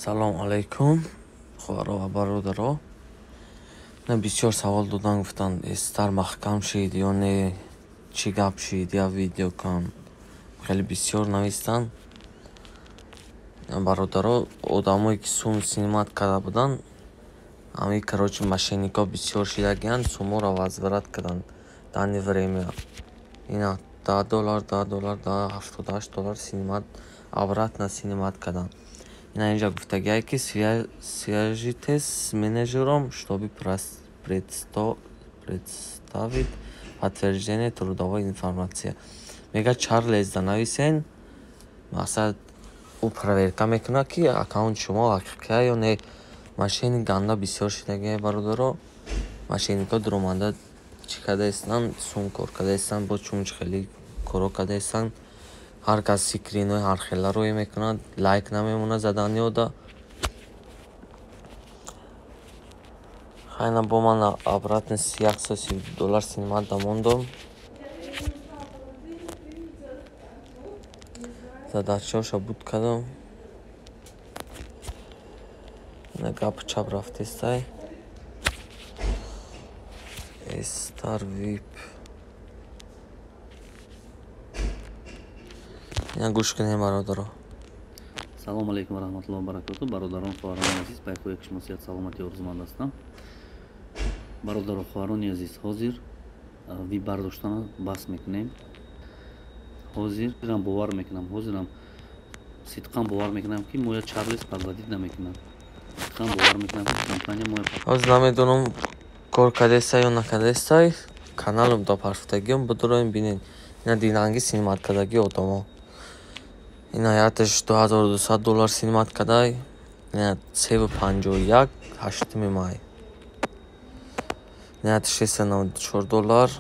Салом алейкум, хоҳаро ва бародаро. На бисёр савол додан, гуфтанд, эстар маҳкам шид ё не, чӣ гап шид, я видео кун. Хеле бисёр навистанд. Бародаро, одамое ки сум снимать карда буданд, ҳамин, короче, мошенникҳо бисёр шидагиянд, суморо возврат карданд данный время. Ина $10, $10, $78 снимать, обратно снимать карданд. Ина инҷа гуфтагиае ки свяжитесь с менеджером, чтобы представить подтверждение трудовой информация. Мега Чарлезда нависен, мақсад ӯ проверка мекунад, ки аккаунти шумо ҳақиқия ё не. Мошенник ганда бисёр шидагиае, бародаро. Мошенникҳо дуромада чӣ карда истанд, сум кор карда истанд, бо чунч хеле коро карда истанд. Ҳар кас скринҳои ҳархела рӯй мекунад, лайк намемонад заданиёда. Хайна бо ман обратно $132 снимать дамондом. Задачаҳоша буд кардам. Ина гапи чап рафтестай. Star VIP. Ина гӯш кунем, бародаро. Салом алейкум ва раҳматуллоҳи ва баракоту. Бародарон, хоҳарони азиз, ба якояки шумо сиҳат, саломатӣ орзуманд ҳастам. Бародару хоҳарони азиз, ҳозир вип бардоштана бас мекунем. Ҳозирам бовар мекунам, ҳозирам сидқан бовар мекунам, ки моя Чарлиз подводить намекунад. Сидқан бовар мекунам, ки компания моя Ҳозир намедонам, кор кардестай ё накардестай, каналам да парфтагиам бидуроем, бинед. Ина динанги снимать кардагии одамо. Ина яташ $2200 снимать кардай. Ина 3:51, 8 май. Ина яташ $694.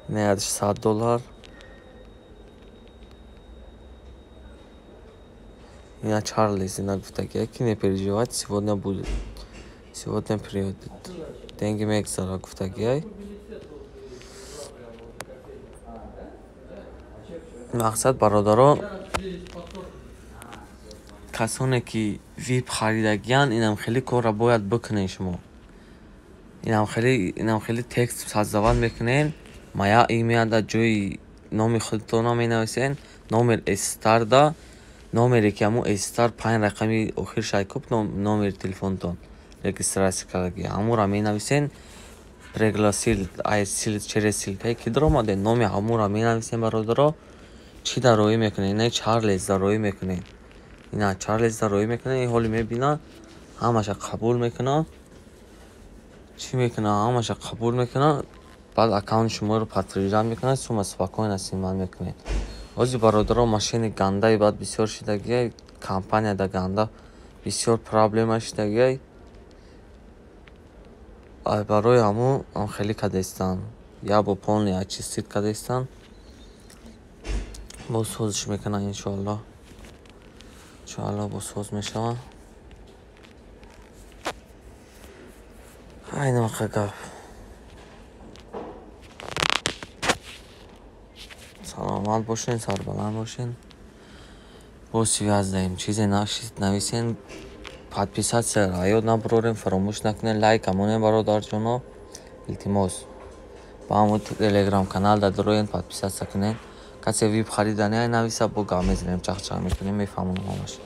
Ина яташ $100. Ина Чарлиз ина гуфтагия, ки не переживать, сегодня будет. Сегодня приедет. Деньги мегзара гуфтагиай. Мақсад, бародаро, касоне ки вип харидагиянд, инам хеле корро бояд бикунед шумо. Инам хеле текст создавать мекунед, моя имя да ҷои номи худтона менависен, номер эстарда, номере ки ҳамун эстар панҷ рақами охир шайкуб, номери телефонтон регистрация кардаги, ҳамонро менависен, пригласил через ссылкае ки даромадед, номи ҳамонро менависен, бародаро. Чӣ дар роҳӣ мекунед? Ина Чарлиз дар роҳӣ мекунед. Ина Чарлиз дар роҳӣ мекунед, ин ҳоли мебина, ҳамаша қабул мекунад. Чӣ мекунад? Ҳамаша қабул мекунад, баъд аккаунти шуморо подтверждать мекунад, сума спокойно снимать мекунед. Ҳозир, бародаро, мошенник гандаи баъд бисёр шидагиай, компанияда ганда бисёр проблема шидагиай. Барои ҳамун ҳам хеле кардастанд. Як бор полный очистить кардастанд. Боз созиш мекунанд, иншоаллоҳ. Иншоаллоҳ, боз соз мешаванд. Айнақа гап. Саломат бошен, сарбаланд бошен. Боз связь даем. Чизе нависен, подписаться ёд набурорем, фаромӯш накунед, лайк амонем, бародарҷоно. Илтимос. Ба ҳамун телеграм канал да дуроен, подписаться кунед. Касе вип хариданӣ нависа, бо гап мезанем, чахчах мекунем, мефаҳмонам ҳамаш.